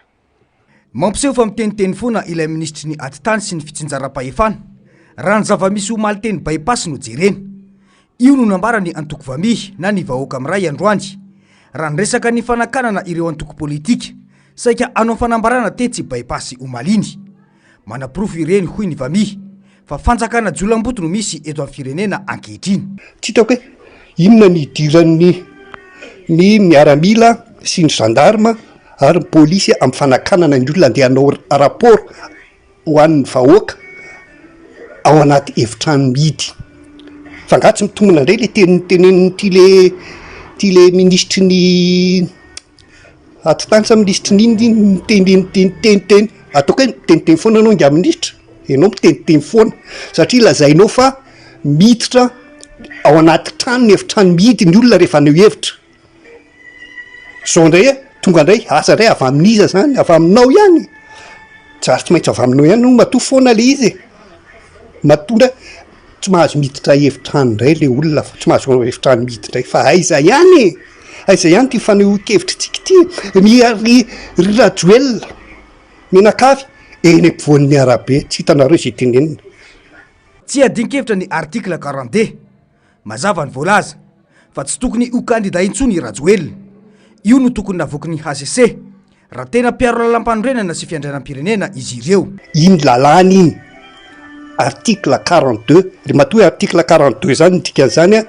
Mampiseho fa miteniteny foana ilay minisitry ny Atitany sy ny fitsinjaram-pahefana, raha ny zava-misy omaly teny By-pass no jerena. Io no nambaran'ny antoko Vami na ny Vahoaka Miray androany, raha niresaka ny fanakanana ireo antoko politika saika hanao fanambarana tetsy By-pass omaly iny. Manaporofo ireny, hoy ny Vami, fa fanjakana jiolamboto no misy eto amin'ny firenena ankehitriny. Tsy hitako hoe inona ny idiran'ny ny miaramila sy ny gendarme. ary ny polisy amin'ny fanakanana ny olona andeha hanao rapport ho an'ny vahoaka ao anaty efitrano mihidy. Fa angaha tsy mitombina indray le teny notenenin'ity le ity le minisitry ny atitany sa minisitry ny inona iny niteny niteniteny, ataoko hoe miteniteny foana ianao ingahy minisitra, ianao miteniteny foana satria lazainao fa miditra ao anaty trano ny efitrano mihidy ny olona rehefa haneho hevitra. Zao ndray e, tonga ndray, asa ndray avy amin'iza zany, avy aminao ihany? Tsy ary tsy maintsy avy aminao ihany hono matoa foana le izy e, matoa ndray tsy mahazo miditra efitrano ndray le olona fa tsy mahazo efitrano mihidy ndray fa aiza ihany e, aiza ihany ty fanehoan-kevitritsika ity e, ry ry ry Rajoelina mianakavy eny ampovoan'ny arabe tsy hitanareo izay tenenina. Tsy iadian-kevitra ny article 42. Mazava ny voalaza fa tsy tokony ho kandida intsony i Rajoelina. Io no tokony navoaky ny hcc raha tena mpiaro lalampanorenana sy fiandrianam-pirenena izy ireo. Iny lalàna iny, article 42, ry matoa hoe article 42 zany ny dikan'izany an,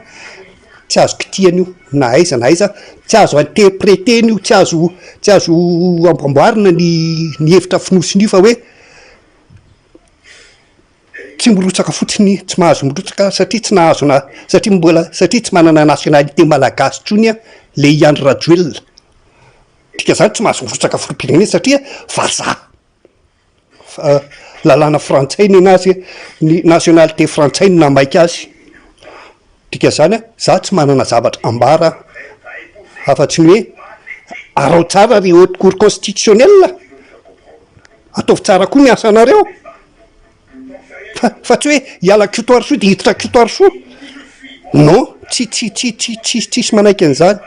tsy azo kitihana io na aiza na aiza, tsy azo interpreter-na io, tsy azo tsy azo amboamboarina ny ny hevitra fonosin'io fa hoe Tsy mirotsaka fotsiny, tsy mahazo mirotsaka satria tsy nahazo na satria mbola satria tsy manana nationalité malagasy intsony an le i Andry Rajoelina. Dikan'izany tsy mahazo mirotsaka filoham-pirenena satria vazaha. Fa lalàna frantsay nenazy, ny nationalité frantsay no nahamaika azy. Dikan'izany an, za tsy manana zavatra ambara afa-tsy ny hoe araho tsara ry haute cour constitutionnelle, ataovy tsara koa ny asanareo. Fa fa tsy hoe hiala Kotoarisoa dia hiditra Kotoarisoa. Non, tsy tsy tsy tsy tsisy tsisy manaiky an'izany.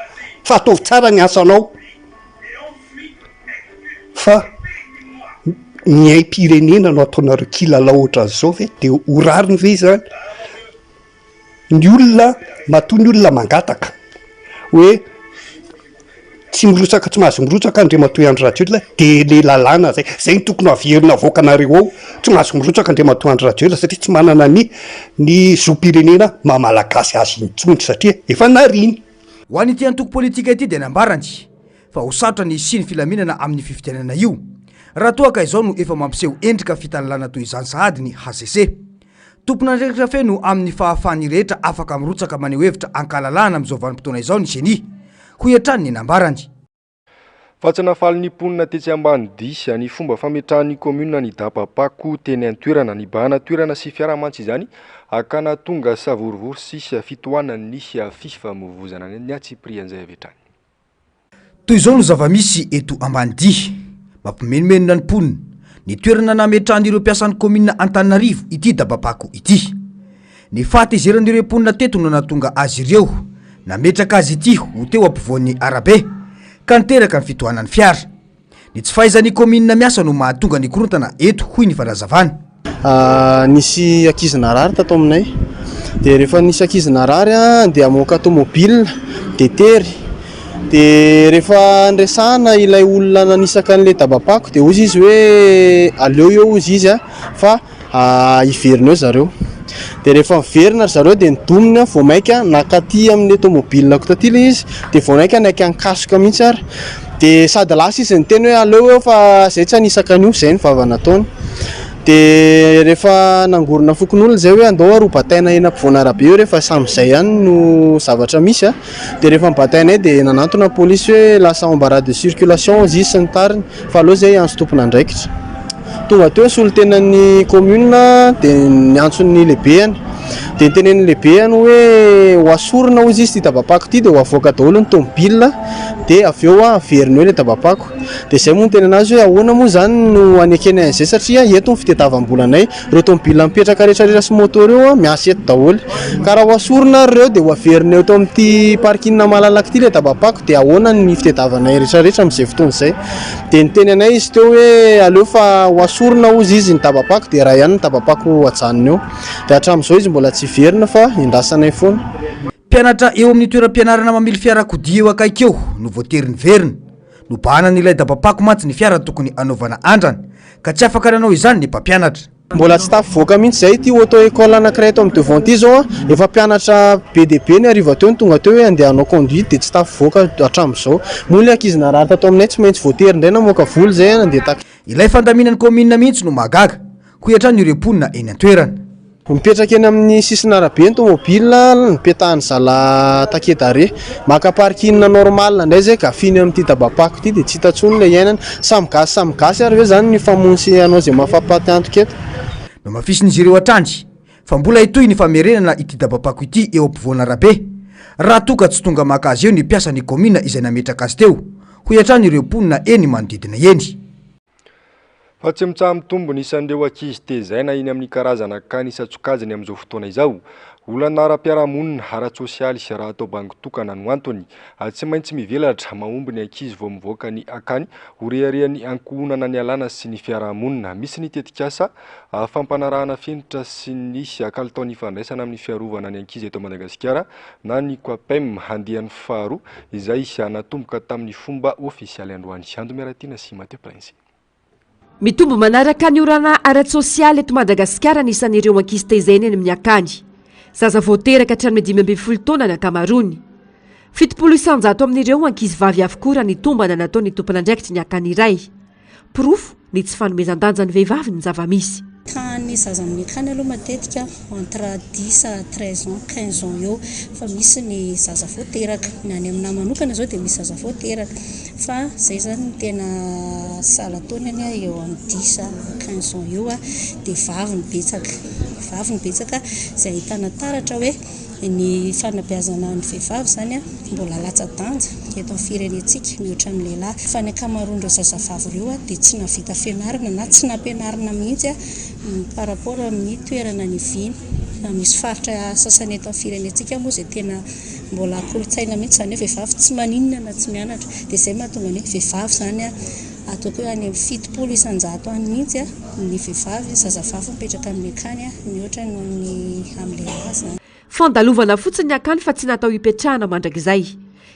Fa ataovy tsara ny asanao. Fa ny aim-pirenena no ataonareo kilalao ohatran'izao ve? Dia ho rariny ve izany? Ny olona, matoa ny olona mangataka hoe tsy mirotsaka, tsy mahazo mirotsaka Andriamatoa Andry Rajoelina dia le lalàna zay, zay no tokony averina avoakanareo ao, tsy mahazo mirotsaka Andriamatoa Andry Rajoelina satria tsy manana ny ny zom-pirenena maha malagasy azy intsony satria efa nariany. Ho an'ity antoko politika ity dia nambarany fa ho sarotra ny hisian'ny filaminana amin'ny fifidianana io raha toa ka izao no efa mampiseho endrika fitanilana toy izany sahady ny hcc. Tompon'andraikitra feno amin'ny fahafahan'ny rehetra afaka mirotsaka maneho hevitra ankahalalahana amin'izao vanim-potoana izao ny Ceni, hoy hatrany ny nambarany. Fa tsy nahafaly ny mponina tetsy Ambanidia ny fomba fametrahan'ny kaominina ny daba-pako teny an-toerana. Nibahana toerana sy fiara mantsy izany ka nahatonga savorovoro sy fitohanan'ny fifamoivoizana. Ny antsipirian'izay avy hatrany. Toy izao no zava-misy eto Ambanidia. Mampimenomenona ny mponina, ny toerana nametrahan'ireo mpiasan'ny kaominina Antananarivo ity dabapako ity. Ny fahatezeran'ireo mponina teto no nahatonga azy ireo nametraka azy ity ho teo ampovoan'ny arabe, ka niteraka ny fitohanan'ny fiara. Ny tsy fahaizan'ny kaominina miasa no mahatonga ny korontana eto, hoy ny fanazavana. Nisy ankizy narary tato aminay, dia rehefa nisy ankizy narary dia hamoaka tomobile dia tery, dia rehefa niresahana ilay olona nanisaka an'ilay dabapako dia hozy izy hoe aleo eo hozy izy fa hiverina eo zareo. Dia rehefa niverina ry zareo dia nidominy aho vao mainka nankaty amin'ilay tomobile-ko taty ilay izy dia vao mainka naika nikasoka mihitsy ary. Dia sady lasa izy niteny hoe aleo eo fa zay tsy hanisaka an'io, zay ny vava nataony. Dia rehefa nangorona fokonolona izay hoe andao ary ho bataina eny ampovoan'arabe eo rehefa samy izay ihany no zavatra misy a. Dia rehefa nibatainay dia nanantona ny polisy hoe lasa embarras de circulation hozy izy sy ny tariny fa aleo izay hiantso tompon'andraikitra. Tonga teo ny solontenan'ny commune dia niantso ny lehibeny. Dia nitenenin'ny lehibeny hoe ho asorina hozy izy ity dabapako ity dia ho avoaka daholo ny tomobile dia avy eo averina eo ilay dabapako. Dia izay moa niteny anazy hoe ahoana moa izany no hanekenay an'izay satria eto ny fitadiavam-bolanay. Ireo tomobile mipetraka rehetra rehetra sy moto ireo miasa eto daholo. Ka raha ho asorina ary ireo dia ho averina eto amin'ity parking malalaka ity ilay dabapako dia ahoana ny fitadiavanay rehetra rehetra amin'izay fotoana izay. Dia niteny anay izy teo hoe aleo fa ho asorina hozy izy ny dabapako dia iray ihany ny dabapako ajanona eo. Dia hatramin'izao izy mbola tsy hiverina fa endasanay foana. Mpianatra eo amin'ny toeram-pianarana mamily fiarakodia eo akaiky eo no voatery niverina. Nobahanan'ilay dabapako mantsy ny fiara tokony hanaovana andrana ka tsy afaka nanao izany ny mpampianatra. Mbola tsy tafavoaka mihitsy izay ity auto école anankiray eto amin'ny devant ity izao an, efa mpianatra be dia be ny hariva teo no tonga teo hoe andeha hanao conduite dia tsy tafavoaka hatramin'izao. Moa ilay ankizy narary tato aminay tsy maintsy voatery indray namoaka vola izay nandeha taxi. Ilay fandaminan'ny kaominina mihitsy no mahagaga, hoy hatrany ireo mponina eny an-toerana. Mipetraka eny amin'ny sisin'arabe ny tomobile nipetahan'ny zalahy taquet d'arrêt. Maka parking normal indray izay gafiny amin'ity dabapako ity dia tsy hita intsony ilay iainana. Samy gasy samy gasy ary ve izany ny hifamono sy hanao izay mahafaty antoka eto? Nohamafisin'izy ireo hatrany fa mbola hitohy ny famerenana ity dabapako ity eo ampovoan'arabe raha toa ka tsy tonga maka azy eo ny mpiasan'ny kaominina izay nametraka azy teo, hoy hatrany ireo mponina eny manodidina eny. Fa tsy mitsaha-mitombo ny isan'ireo ankizy tezaina eny amin'ny karazana akany isan-tsokajiny amin'izao fotoana izao. Olana ara-piarahamonina, ara-tsosialy raha atao bango tokana no antony. Tsy maintsy mivelatra, mahomby ny ankizy vao mivoaka ny akany ho reharehan'ny ankohonana nialana sy ny fiarahamonina. Misy ny tetikasa fampanarahana fenitra sy ny kalitaon'ny fandraisana amin'ny fiarovana ny ankizy eto Madagasikara na ny Coapem andiany faharoa izay natomboka tamin'ny fomba ofisialy androany. Ando Miaratiana sy Mathieu Prince. Mitombo manaraka ny orana ara-tsosialy eto Madagasikara ny isan'ireo ankizy tezaina eny amin'ny akany. Zaza vao teraka hatramin'ny 15 taona ny ankamaroany. 70 isan-jato amin'ireo ankizivavy avokoa raha ny tombana nataon'ny tompon'andraikitry ny akany iray. Porofo ny tsy fanomezan-danja ny vehivavy ny zava-misy. Ka ny zaza amin'ny akany aloha matetika entre dix à treize ans, quinze ans eo fa misy ny zaza vao teraka. Ny any aminahy manokana izao dia misy zaza vao teraka fa izay izany no tena salan-taonany eo amin'ny dix à quinze ans eo dia vavy no betsaka, vavy no betsaka izay ahitana taratra hoe Ny fanabeazana ny vehivavy izany mbola latsa-danja eto amin'ny firenentsika mihoatra ny lehilahy. Fa ny ankamaroan'ireo zazavavy ireo dia tsy nahavita fianarana na tsy nampianarina mihitsy par rapport amin'ny toerana niviany. Misy faritra sasany eto amin'ny firenentsika moa izay tena mbola kolontsaina mihitsy izany hoe vehivavy tsy maninona na tsy mianatra. Dia izay mahatonga ny hoe vehivavy izany ataoko hoe any amin'ny 70 isan-jato any mihitsy ny vehivavy, zazavavy mipetraka amin'ny akany mihoatra noho ny amin'ny lehilahy izany. Fandalovana fotsiny ny akany fa tsy natao hipetrahana mandrakizay.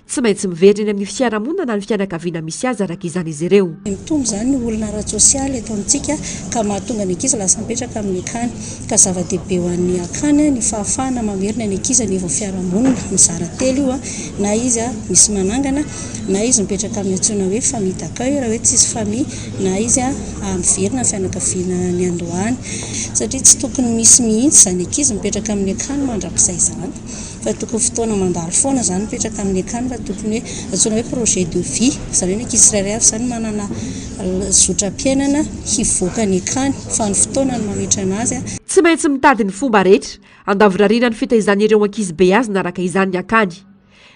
Tsy maintsy miverina eny amin'ny fiarahamonina na ny fianakaviana misy azy araka izany izy ireo. Mitombo izany ny olona ara-tsosialy eto amintsika ka mahatonga ny ankizy lasa mipetraka amin'ny akany. Ka zava-dehibe ho an'ny akany ny fahafahana mamerina ny ankizy anivon'ny fiarahamonina. Mizara telo io, na izy misy manangana, na izy mipetraka amin'ny antsoina hoe famille d'accueil raha hoe tsisy famille, na izy miverina amin'ny fianakaviana niandohany satria tsy tokony misy mihitsy izany ankizy mipetraka amin'ny akany mandrakizay izany fa tokony fotoana mandalo foana izany mipetraka amin'ny akany fa tokony hoe antsoina hoe projet de vie izany hoe ny ankizy tsirairay avy izany manana zotram-piainana hivoaka ny akany fa ny fotoana no mametra anazy. Tsy maintsy mitady ny fomba rehetra handavorariana ny fitaizana ireo ankizy beazina araka izany ny akany.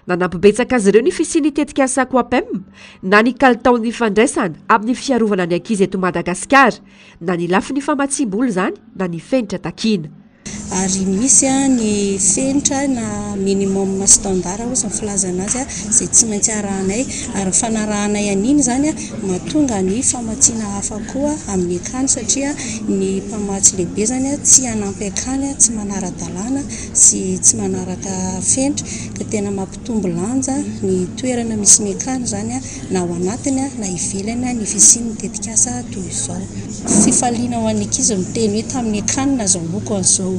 Nanampy betsaka azy ireo ny fisian'ny tetikasa Coapem na ny kalitaon'ny fandraisana amin'ny fiarovana ny ankizy eto Madagasikara, na ny lafiny famatsiam-bola izany na ny fenitra takiana. Ary misy ny fenitra na minimum standard hozy ny filazana azy izay tsy maintsy arahanay ary ny fanarahanay an'iny izany mahatonga ny famatsiana hafa koa amin'ny akany satria ny mpamatsy lehibe izany tsy hanampy akany tsy manara-dalàna sy tsy manaraka fenitra ka tena mampitombo lanja ny toerana misy ny akany izany na ao anatiny na ivelany ny fisian'ny tetikasa toy izao. Fifaliana ho an'ny ankizy miteny hoe tamin'ny akany nazahoako an'izao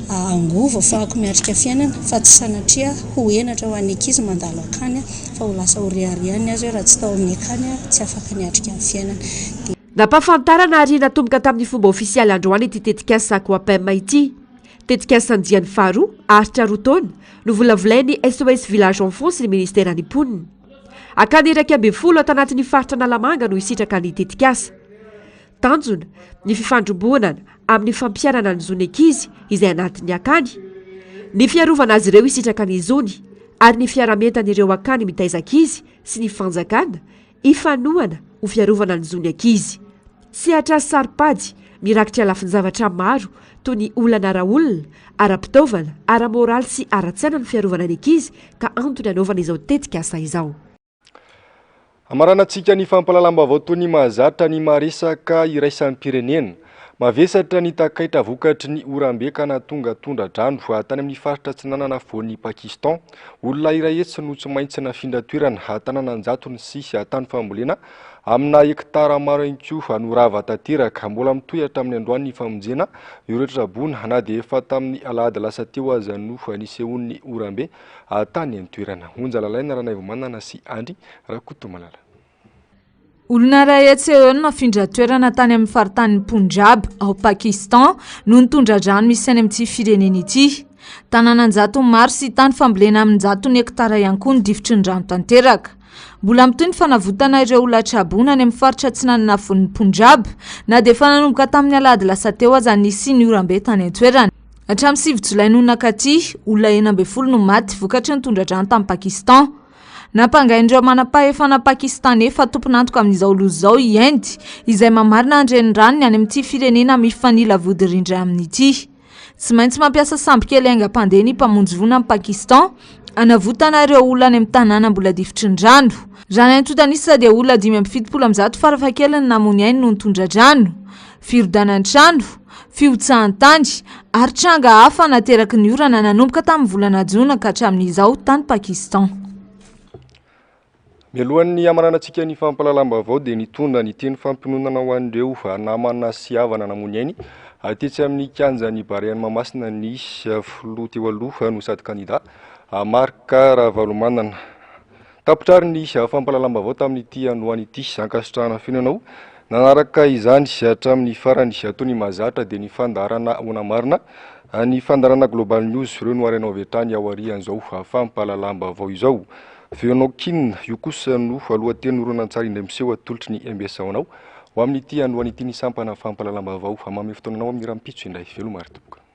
angovo ahafahako miatrika fiainana fa tsy sanatria ho henatra ho an'ny ankizy mandalo akany fa ho lasa ho reharehany azy hoe raha tsy tao amin'ny akany aho tsy afaka niatrika ny fiainana. Dia. Nampahafantarana ary natomboka tamin'ny fomba ofisialy androany ity tetikasa Coapem ity. Tetikasa andiany faharoa, haharitra roa taona, novolavolain'ny SOS Village Enfant sy ny Ministeran'ny Mponina. Akany 11 ato anatin'ny faritra Analamanga no hisitraka ny tetikasa. Tanjona, ny fifandrombonana amin'ny fampiharana ny zon'ny ankizy izay anatin'ny akany, ny fiarovana azy ireo hisitraka ny zony ary ny fiarahamientan'ireo akany mitaiza ankizy sy ny fanjakana Hifanohana ho fiarovana ny zon'ny ankizy. Sehatra saro-pady mirakitra lafin-javatra maro toy ny olana ara-olona, ara-pitaovana, ara-moraly sy ara-tsaina ny fiarovana ny ankizy ka antony hanaovana izao tetikasa izao. Hamaranantsika ny fampahalalam-baovao toy ny mahazatra ny maha-resaka iraisam-pirenena. Mavesatra ny takaitra vokatry ny oram-be ka nahatonga tondra-drano tany amin'ny faritra atsinanana afovoan'i Pakistan. Olona iray hetsy no tsy maintsy nafindra toerana, tanàna an-jatony sy tany fambolena amina hektara maro ihany koa no rava tanteraka. Mbola mitohy hatramin'ny androany ny famonjena ireo traboina na dia efa tamin'ny alahady lasa teo aza no nisehoan'ny oram-be tany an-toerana. Onja Lalaina Ranaivomanana sy Andry Rakotomalala. Olona iray etsy eo no nafindra toerana tany amin'ny faritanin'i Punjab, ao Pakistan, noho ny tondra-drano misy any amin'ity firenena ity. Tanàna an-jatony maro sy tany fambolena amin-jatony hektara ihany koa no difotry ny rano tanteraka. Mbola mitohy ny fanavotana ireo olona traboina any amin'ny faritra atsinanana afovoan'i Punjab, na dia efa nanomboka tamin'ny alahady lasa teo aza ny nisian'ny oram-be tany an-toerana. Hatramin'ny 9 jolay no nankaty, olona 16 no maty vokatry ny tondra-drano tany Pakistan. Nampangain'ireo manam-pahefana Pakistaney fa tompon'antoka amin'izao loza izao i Inde, izay mamarina ny reniranony any amin'ity firenena mifanila vodirindrina aminy ity. Tsy maintsy mampiasa sambokely haingam-pandeha ny mpamonjy voina amin'i Pakistan hanavotana ireo olona any amin'ny tanàna mbola difotry ny rano. Raha ny antontan'isa dia olona 175 farafahakeliny namoy ny ainy noho ny tondra-drano, firodanan'ny trano, fihotsahan-tany ary tranga hafa nateraky ny orana nanomboka tamin'ny volana jona ka hatramin'izao tany Pakistan. Mialohan'ny hamaranantsika ny fampahalalam-baovao dia nitondra ny teny fampiononana ho an'ireo namana sy havana namoy ny ainy tetsy amin'ny kianjan'ny Barea Mahamasina ny filoha teo aloha no sady kandida Marc Ravalomanana. Tapitra ary ny fampahalalam-baovao tamin'ity androany ity. Ankasitrahana feno ianao nanaraka izany hatramin'ny farany. Toy ny mahazatra dia ny fandaharana Ahoana Marina, ny fandaharana Global News ireo no harainao avy hatrany aorian'izao fampahalalam-baovao izao. Feonao-Kin, io kosa no lohateny horonantsary indray miseho atolotry ny mbs ho anao ho amin'ity androany ity ny sampana fampahalalam-baovao. Manome fotoana anao amin'ny rahampitso indray. Veloma ry tompoko.